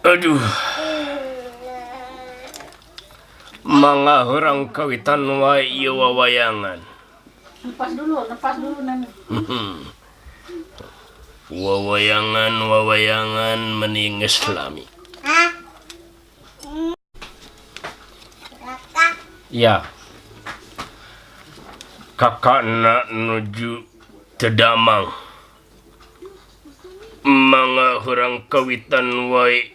Aduh. Mangga urang kawitan wae ieu wawayangan. Lepas dulu Nani. Wawayangan wawayangan mending Islami. Ya. Kakakna nuju teu damang. Mangga urang kawitan wae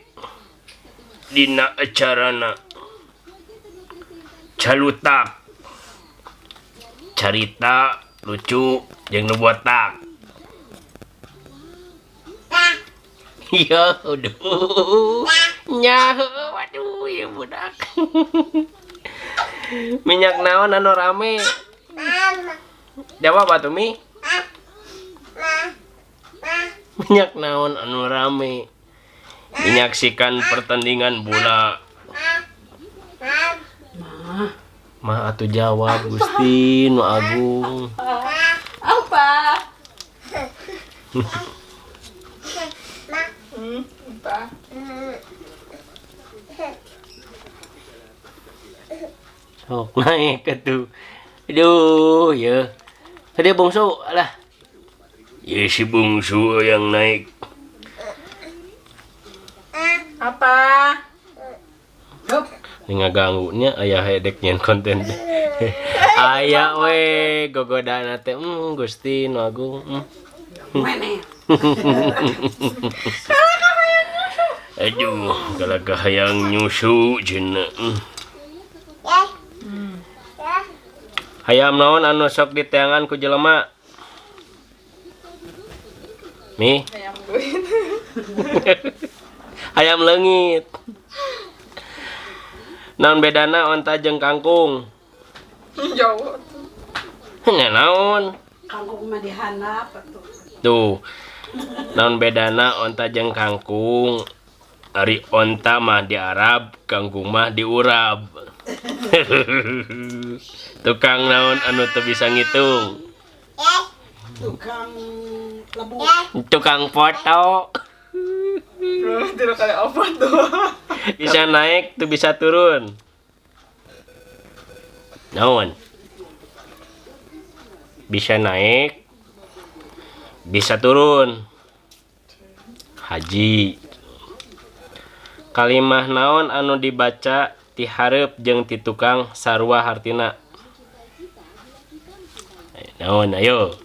dina acarana. Calutak. Carita lucu jeung nu botak. Iya, aduh. Nyaho, waduh, ya budak. Minyak naon anu rame? Jawab atuh Mi. Minyak naon anu rame? Menyaksikan pertandingan bola. Mah atuh jawab Gusti nu agung. Apa? Apa? Sok naik atuh. Aduh, ya. Tadi bungsu lah. Ya si bungsu yang naik. Apa? Yup. Ini ngaganggunya ayah hedek nyen konten. Ayah we gogodana teh Gusti nu agung. Mana? Aduh, kalau kahayang nyusu cenah. Hayam naon anu sok diteangan ku jelema? Mi? Hayam duit. Hayam leungit. Naon bedana onta jeung kangkung? Jauh. Nya naon? Kangkung mah dihandap atuh. Tuh. Naon bedana onta jeung kangkung? Ari onta mah di Arab, kangkung mah di Urab. Tukang naon anu teu bisa ngitung? Tukang lebu. Tukang foto. Tidak kali apa tuh. Bisa naik tuh bisa turun. Naon? Bisa naik, bisa turun. Haji. Kalimah naon anu dibaca ti hareup jeung ti tukang sarua hartina? Naon ayo?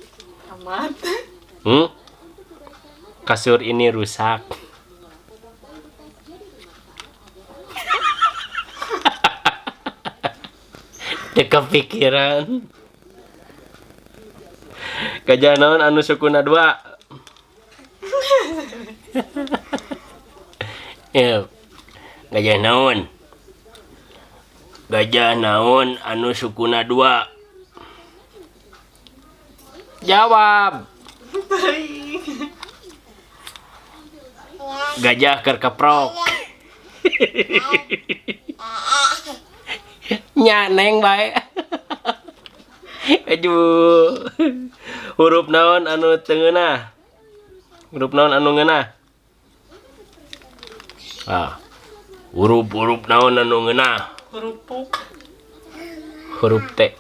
Amat. Kasur ini rusak. Teu kepikiran. Gajah naon anu sukuna dua? Ya. Gajah naon? Gajah naon anu sukuna dua? Jawab. Gajah keur keprok. Nyaneng bae. Aduh. Huruf naon anu teu ngeunah? Huruf naon anu ngeunah? Ah. Huruf-huruf naon anu ngeunah? Huruf. Huruf T.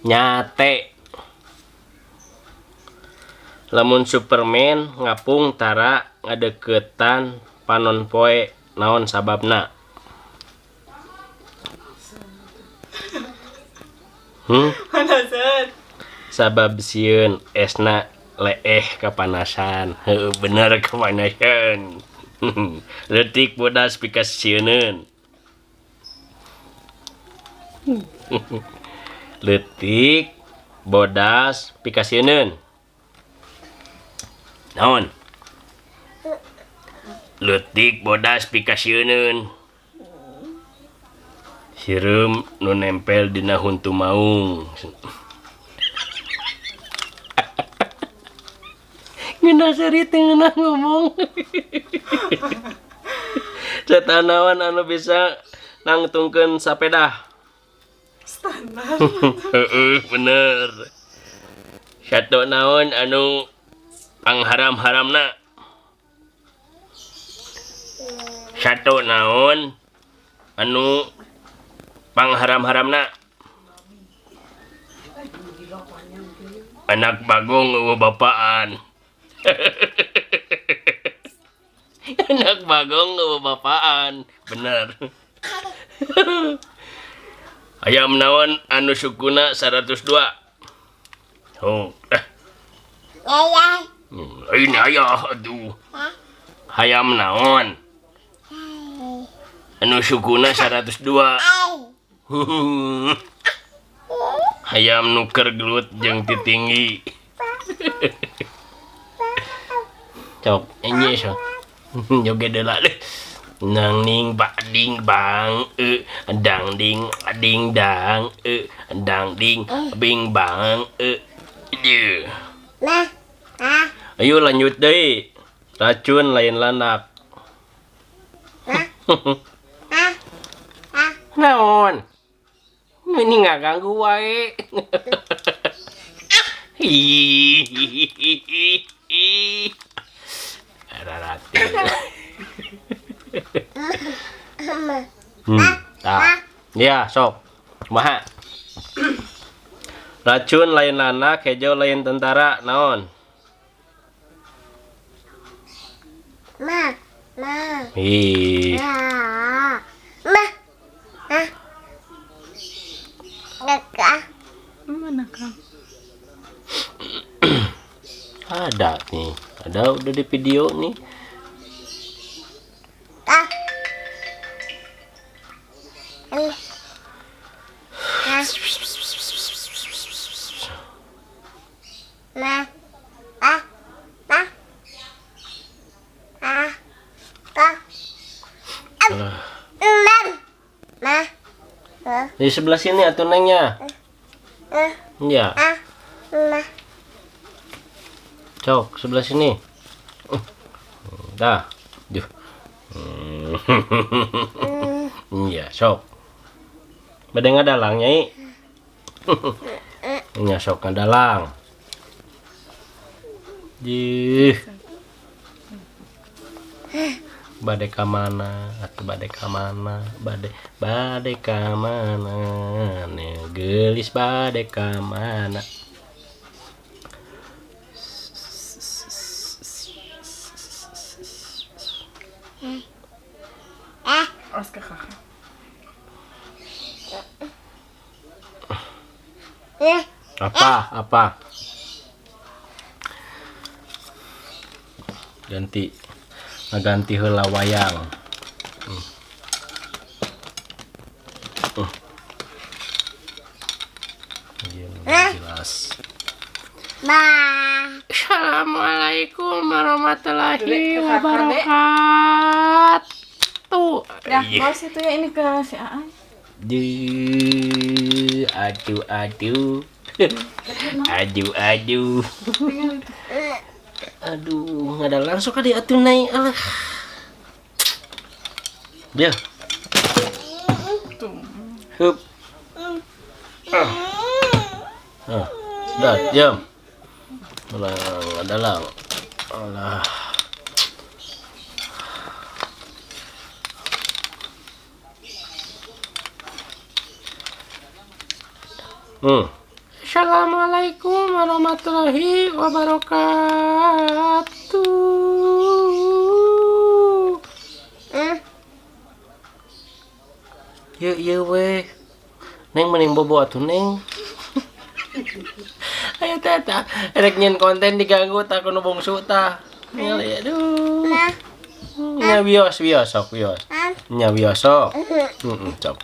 Nyate. Lamun Superman ngapung tara ngadeukeutan panon poe naon sababna? Sabab sieun esna leeh kapanasan. Heueuh bener kapanasan. Leutik bodas pikasieuneun. Leutik bodas pikasieuneun. Naon? Leutik bodas pikasieuneun. Sireum nu nempel dina huntu maung. Ngeunah seuri teh ngeunah ngomong. Setan naon anu bisa nangtungkeun sapedah? Standar. Heeh, bener. Sato naon anu pangharam-haramna? Sato naon anu pangharam-haramna? Anak bagong eueuh bapaan. Anak bagong eueuh bapaan. Bener. Ayam naon anu sukuna 102? Oh. Lain ayah aduh. Hayam naon anu sukuna 102? Hayam nuker gelut jeung titinggi. Cok, enye sok. Joget deula deh. Nang ning ba ding bang e dang ding ding dang e dang ding bing bang e. Nah. Ayo lanjut deh. Racun lain landak. Naon? Ini nggak ganggu wae. Rarati. Ya, sok. Kumaha? Racun lain landak, hejo lain tentara, naon? Ma, ma. Ih. Ma. Ma. Mana Kang? Ada nih, ada udah di video nih. Di sebelah sini atuh nengnya. Iya. Cok, sebelah sini. Dah. Duh. Iya, sok. Bade ngadalang nyai. Nya sok ngadalang. Jih. Bade ka mana? Atuh bade ka mana? Bade ka mana? Geulis bade ka mana? Apa? Apa? Ganti. Ganti heula wayang. Jelas. Assalamualaikum warahmatullahi wabarakatuh. Ya, mau situ ya ini ke si Aan. Aduh, aduh. Aduh, aduh. Aduh, nggak ada langsung kali atuh naik alah. Dia. Hup. Ah, dah, diam. Alah, ada lang. Alah. Assalamualaikum warahmatullahi wabarakatuh. Yuk, yuk weh. Neng mending bobo atuh neng. Ayo tata, rek nyen konten diganggu tak kudu bungsu tah. Ningali aduh. Nya wios wios sok wios. Nya wios sok. Heeh, sok.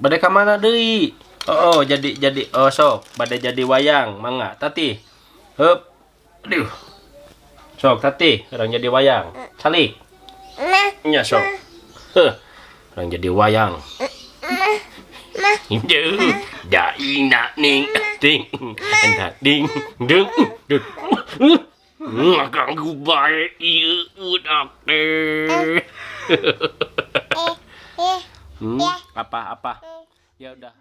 Bade ka mana deui? Oh, jadi oh sok, bade jadi wayang, mangga Tati. Hup. Aduh. Sok Tati, orang jadi wayang. Salik. Nya sok. Heh. Orang jadi wayang. Da ing na ning ding enta ding dung dung. Ganggu bae ieu udak teh. Apa apa? Ya udah.